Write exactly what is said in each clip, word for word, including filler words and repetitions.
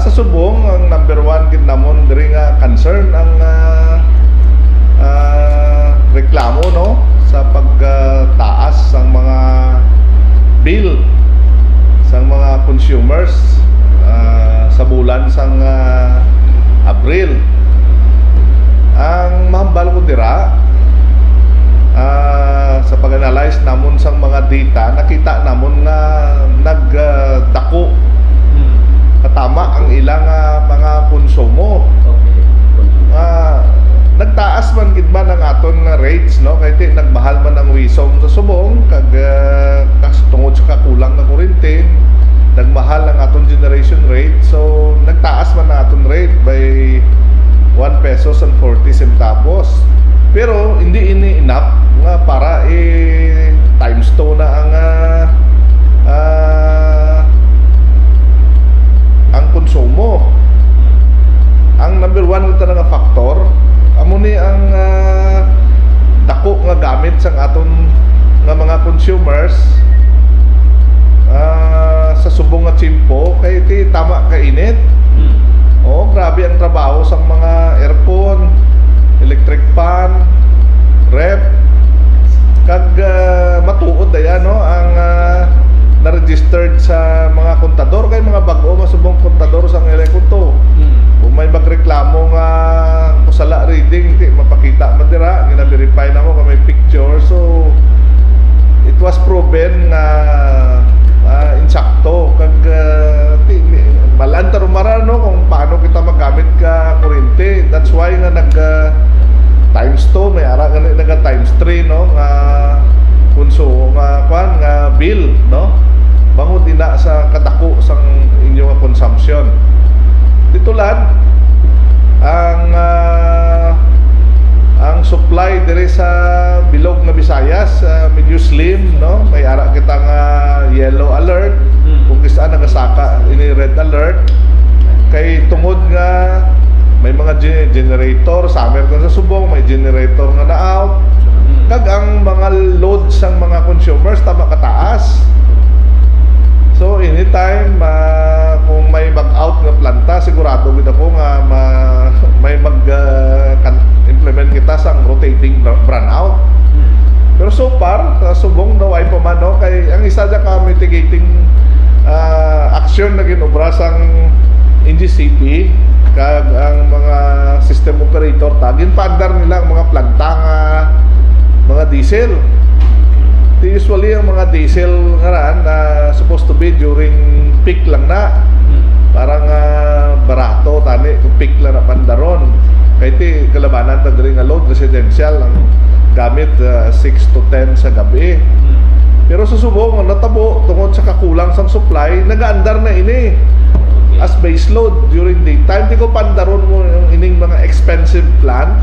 Sa subong, ang number one gid namon diri nga concern ang, ah, ah, reklamo, no, sa pagtaas sang mga bill sang mga consumers, ah, sa bulan sang, ah, Abril. Ang mahambal ko dira, ah, sa pag-analyze namon sang mga data, nakita namon nga nag, ah, dako Hmm. katama ang ilang, ah, mga konsumo. Okay. Ah, nagtaas man gid man ang aton nga rates, no? Kay ti nagmahal man ang wisong sa subong, kag, ah, kas-, tungod sa kakulang nga kurente, nagmahal ang aton generation rate. So, nagtaas man ang aton rate by one pesos and forty centavos. Pero hindi ini enough nga para i-times two na ang, ah, ah, ang konsumo. Ang number one kita nga factor, amo ni ang, ah, dako nga gamit sang aton nga mga consumers, ah, sa subong nga tiyempo kay ti tama ka init. Hmm. Oh, grabe ang trabaho sang mga aircon, electric fan, ref, kag, ah, matuod daya, no, ang, ah, na-registered sa mga kontador kay mga bag-o nga subong kontador sang Elecoto. Hmm. Kung may magreklamo nga kusala reading, ti mapakita man dira, gina-verify namo kung may picture. So, it was proven nga, ah, insakto. Kag, ah, ti-, mi-, malan ta rumara, no, kung paano kita magamit ka kuryente. That's why nga nag, ah, times two, may ara gani naga times three, no, nga konsumo, nga, kwan, nga bill, no, bangod ina sa kadako sang inyo nga consumption. Dito lang, ang, ah, ang supply diri sa bilog nga Visayas, ah, medyo slim, no? May ara kita nga yellow alert, Hmm. kung kis-a nagasaka ini red alert. Kay tungod nga may mga ge-, generator, summer kon sa subong, may generator nga na-out. Hmm. Kag ang mga load sang mga consumers tama kataas. So, anytime, ah, kung may mag-out nga planta, sigurado gid ako nga ma-, may mag, ah, kan-, implement kita sang rotating bra-, brownout. Hmm. Pero so far, sa subong daw ay pa man, no? Kay ang isa dya ka mitigating, ah, action na ginobra sang N G C P, kag ang mga system operator ta, ginpaandar nila ang mga planta nga mga diesel. Di usually ang mga diesel nga ran na supposed to be during peak lang na. Hmm. Para nga barato tani kung peak lang na pandaron. Kay ti kalabanan ta diri nga load residential ang gamit, ah, six to ten sa gabi. Hmm. Pero sa subong, ang natabo tungod sa kakulang sang supply, nagaandar na ini Okay. as base load during daytime. Di ko pandaron mo yung ining mga expensive plant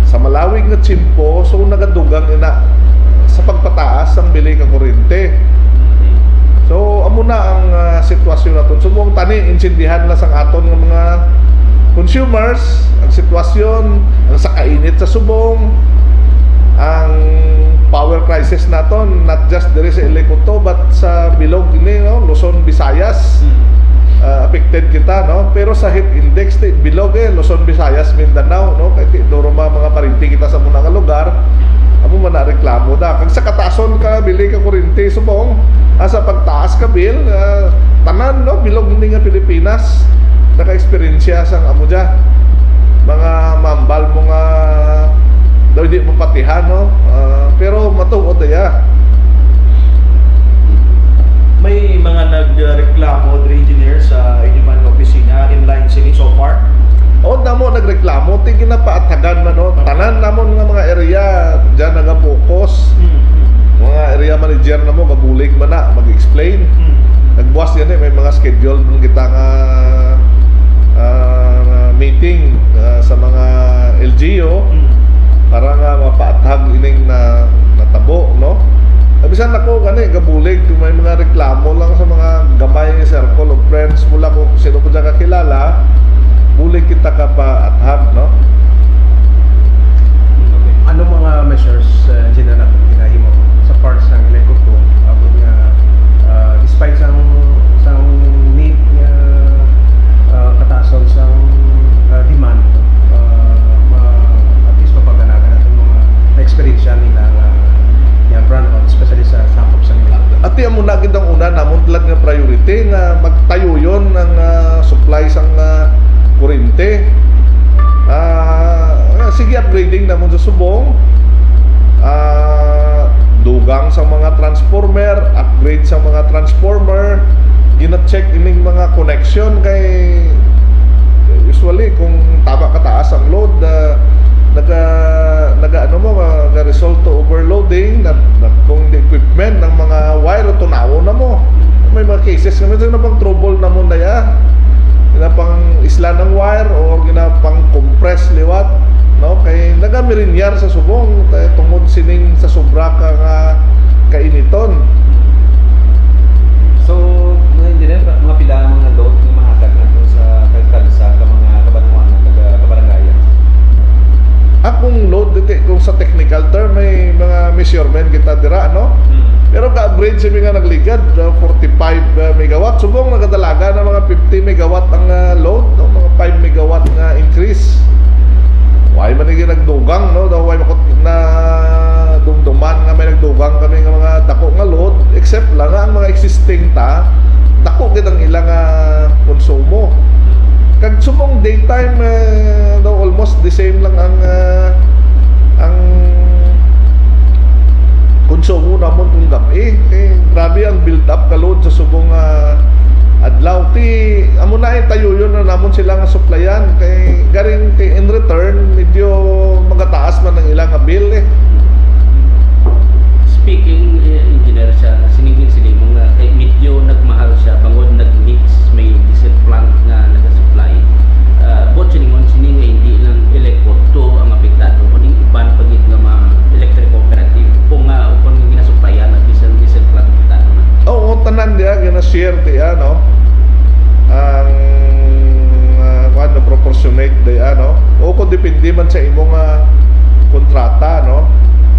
sa malawig nga tiyempo, so nagadugang ina sa pagpataas sang bili ka kuryente. So, amo na ang, ah, sitwasyon naton. Subong tani, intindihan na sang aton nga mga consumers ang sitwasyon, ang sa kainit sa subong, ang power crisis naton, not just diri sa Elecoto, but sa bilog ni, no, Luzon, Visayas. Hmm. Ah, affected kita, no? Pero sa heat index, ti bilog, eh, Luzon, Visayas, Mindanao, no? Kay ti duro ma-, mga parinti kita sa muna nga lugar, amo man na reklamo da. Kag sa katason ka bili ka kuryente, subong, ah, sa pagtaas ka bill, ah, tanan, no? Bilog ni nga Pilipinas naka-eksperyensya sang amo dya. Mga mambal mo nga daw hindi mapatihan, no? Ah, pero matuod daya. May mga nagreklamo diri, engineer, sa inyo man nga opisina in line sini so far? O, damo nagreklamo, ti ginapaathagan man, no? Tanan namon nga mga area, dyan nagapokus. Mm, mm. Mga area manager namo, gabulig man na, mag-explain. Mm. Nagbuas gani, may mga schedule man kita nga, ah, meeting, ah, sa mga L G U Mm. para nga mapaathag ining na, natabo, no? Bisan ako gani, gabulig kung may mga reklamo lang sa mga gamay nga circle of friends mo lang, kung sino po dyan kakilala, bulig kita ka paathag, no? Ano mga measures, uh, Engineer, na ginahimo sa parts ng Elecoto, abot nga, uh, despite sang, sang need nga, Amon lang nga priority nga magtayuyon ang, ah, supply sang, ah, kuryente. Ah, sige, upgrading namon sa subong. Ah, dugang sa mga transformer, upgrade sa mga transformer, gina-check ining mga connection kay usually kung tama kataas ang load, ah, naga, naga ano mo, ah, naga-result to overloading, na, na, kung the equipment ng mga wire, tunawon na mo. May mga cases nga minsan na pang trouble na mo na ya, na pang isla ng wire o ginapang compress liwat, no? Kay naga-mirinyar sa subong, kay tungod sining sa sobra ka nga kainiton. So, mga engineer, mga pila ang mga load nga mahatag nato sa kagkagsa ka mga kabanwanan, kaga-, kabarangayan? Akong load, dito, kung sa technical term, may mga measurement kita dira, no? Hmm. Pero ka-average sa mga nagligad, uh, forty-five, uh, megawatt. Subong nagadalaga na mga fifty megawatt ang, uh, load, no? Mga five megawatt nga increase. Why man yung nagdugang, no? Daw why makot na dumduman nga may nagdugang kami nga mga dako nga load, except lang nga ang mga existing ta, dako gid ang ilang, ah, konsumo. Kag subong daytime, eh, daw almost the same lang ang, ah, ang konsumo namon kung gab-i. Eh, grabe ang build up ka load sa subong, ah, adlaw. Ti, amo na, eh, tayuyon na namon sila nga supplyan. Kay garing, kay in return, medyo magataas man ang ilang nga bill, eh. Speaking, eh, engineer, sa sining sini mo nga kay medyo nagmahal siya bangod nag-mix may diesel plant nga nagasupply. Ah, buot silingon, sini nga hindi lang Eleco two ang apektado, kuning iban pa gid nga mga electric cooperative o nga, o kung ginasupplyan na bisan diesel plant apektado na. Oo, tanan diya gina-share diya, no? Ang, ah, kuwan, no, proportionate diya, no? O kung depende man sa imo nga kontrata, no?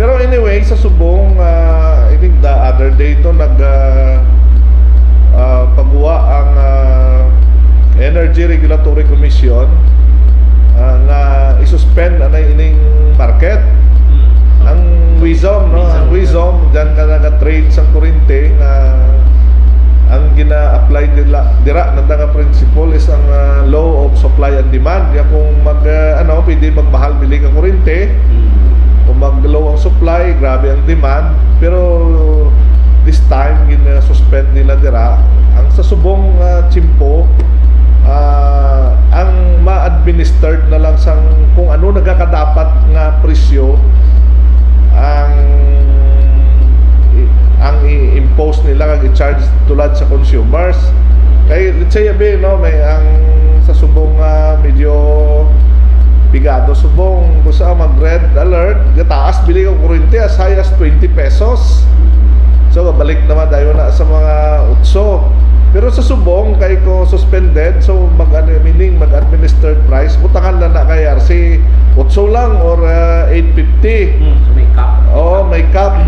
Pero anyway, sa subong, ah, I think the other day to nag, ah, ah, pagwa ang, ah, Energy Regulatory Commission, ah, nga i-suspend anay ining market. Hmm. Ang WIZOM, no? Ang WIZOM, dyan ka naga-trade sa kurente nga ang gina-apply nila, dira, nanda nga principle is ang, ah, law of supply and demand. Kaya kung mag, ah, ano, pwede magmahal bili ka kurente, Mm. kung mag-low ang supply, grabe ang demand. Pero this time, gina-suspend nila dira. Ang sa subong, ah, tiyempo, ah, ang ma-administered na lang sang kung ano nagakadapat nga presyo ang i-, ang i-impose nila kag i-charge tulad sa consumers. Kay, let's say, abi, no, may ang sa subong nga medyo pigado subong, kung sa mag-red alert, gataas bili ang kurente as high as twenty pesos. So, balik naman tayo na sa mga utso. Pero sa subong, kay ko suspended, so mag, ano, meaning mag-administered price, butangan na na kay R C, utso lang or, uh, eight fifty. Hmm, so may cap. Oo, may cap.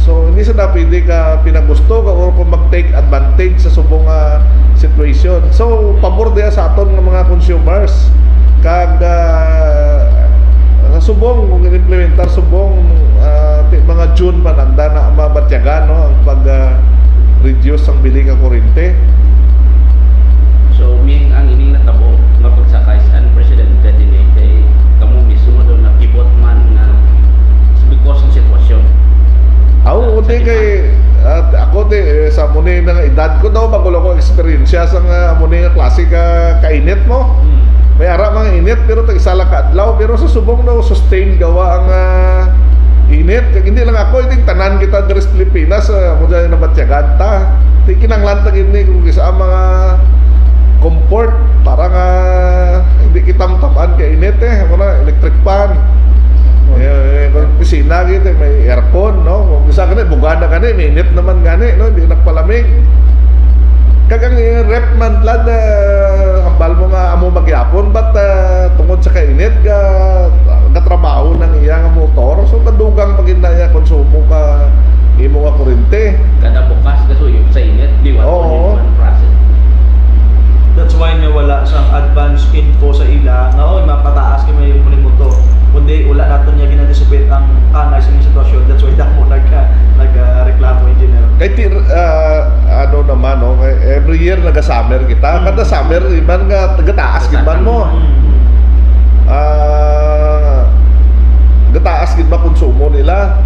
So, hindi sa na pwede ka pinagusto ka or kung mag-take advantage sa subong nga situation. So, pabor diya sa aton nga mga consumers. Kag, ah, sa subong, kung implementar subong, ah, ti-, mga June pa nanda na mabatyagan, no, ang pag, ah, reduce sang bili nga kurente. So, ming ang ining natabo nga pagsaka is unprecedented ini kay kamo mismo daw nakibot man nga because ng sitwasyon. Aw, Sa, sa di kay, demand. Ah, ako di, eh, sa amo ni nga edad ko daw, bago lang ko eksperyensya sa nga amo ni nga klase ka kainit mo. Hmm. May ara mga init, pero tag isa lang ka adlaw, pero sa subong daw, sustain gawa ang, ah, init. Kag hindi lang ako, hindi tanan kita diri sa Pilipinas, ah, mo dyan nabatyagan ta. Di kinanglan ta gid ni kung isa ang mga comfort para nga hindi kita matab-an kay init eh. Muna, electric fan. Eh, eh, kung pisina gid, eh, may aircon, no? Kung isa gani, bugada gani, may init naman gani, no? Hindi nagpalamig. Kag ang, eh, ref man, lad, ah, hambal mo nga amo magyapon, but, ah, tungod sa kainit, ga-, gatrabaho ng iya nga motor, so madugang pa gid na iya konsumo ka imo nga kurente. Kada bukas, kasuyop sa init, liwat Oo. Mo yung process. That's why nga wala sang advance info sa ila nga, "Oy, mapataas kay may, may motor." Kundi wala nato niya gina-anticipate ang kanay sa inyong sitwasyon. That's why damo nag-, nag-, ah, reklamo, engineer. Kay ti-, ah, ano, Naman, no? Kay every year naga-summer kita. Mm. Kada summer, iban nga gataas gid man mo. Mm. Ah, gataas gid ba konsumo nila.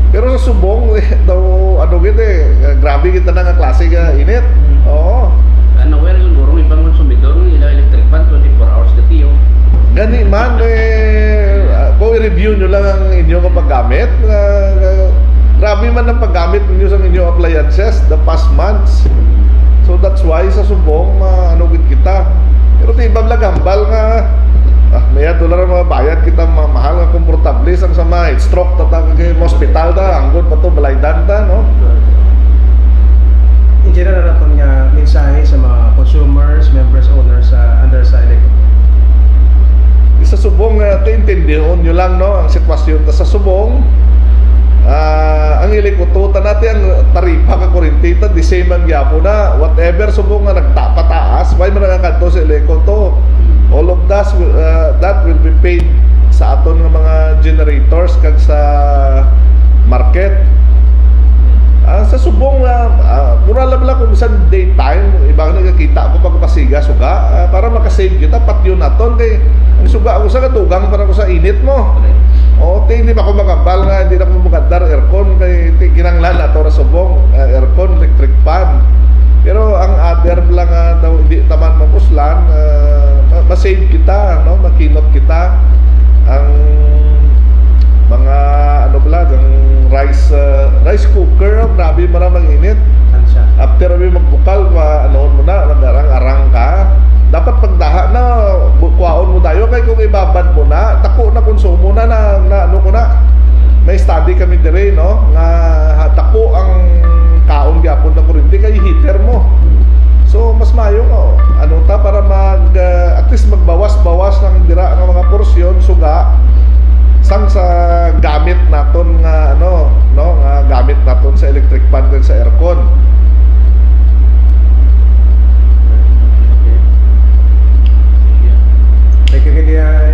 Pero sa subong, eh, daw, ano gid eh, grabe gid na nga klase nga init. Mm. Oo. Ano, well, siguro ang ibang konsumidor, ang ilang electric fan, twenty-four hours gati, oh. Gani man, eh, ah, kung i-review nyo lang ang inyong paggamit, ah, ah, grabe man ang paggamit ninyo sa inyong appliances the past months. So that's why sa subong, ma-, ano gid kita. Pero di ba lang hambal nga, ah, may dolar ang mga bayad kita, ma-, mahal nga komportable, sang sa mga heat stroke ta, ta, kay hospital ta, anggon pa to, balaydan ta, no? In general, aton nga mensahe sa mga consumers, members, owners sa under sa Electric. Sa subong, ah, kaintindihon nyo lang, no, ang sitwasyon ta sa subong. Ah, ang Electric Auto, ta natin ang taripa ka kuryente ta, the same ang gyapon na. Whatever subong nga nagtapataas, why man nga kadto sa Electric Auto? All of that, will- ah, that will be paid sa aton nga mga generators kag sa market. Ah, sa subong nga, ah, mura lang lang kung bisan daytime, iba nga nakakita ko pag pasiga suga, ah, para makasave kita, patyon naton kay ang suga ko sa kadugang para ko sa init mo. O, ti, hindi ba ko magabal nga hindi na ko magandar aircon kay ti, kinanglan ato ra subong, ah, aircon, electric fan. Pero ang other lang nga daw hindi taman mapuslan, ah, ma- ma-save kita, no? Makinot kita. Ang mga, ano pala, ang rice, ah, rice cooker, oh, grabe man ang mag-init. Tansya. After may magbukal, ma-, ano mo na, mag-arang-arang ka. Dapat pagdaha na, bu- kuhaon mo tayo. Kay kung ibabad mo na, dako na konsumo na, na, na ano ko na. May study kami dire, no? Nga ha- dako ang kaon gyapon na kuryente kay heater mo. So, mas maayo nga, oh, ano ta, para mag, ah, at least magbawas-bawas ng dira nga mga porsyon, suga, sang sa gamit naton nga, ano, no, nga gamit naton sa electric fan kag sa aircon. Thank you, Gideon.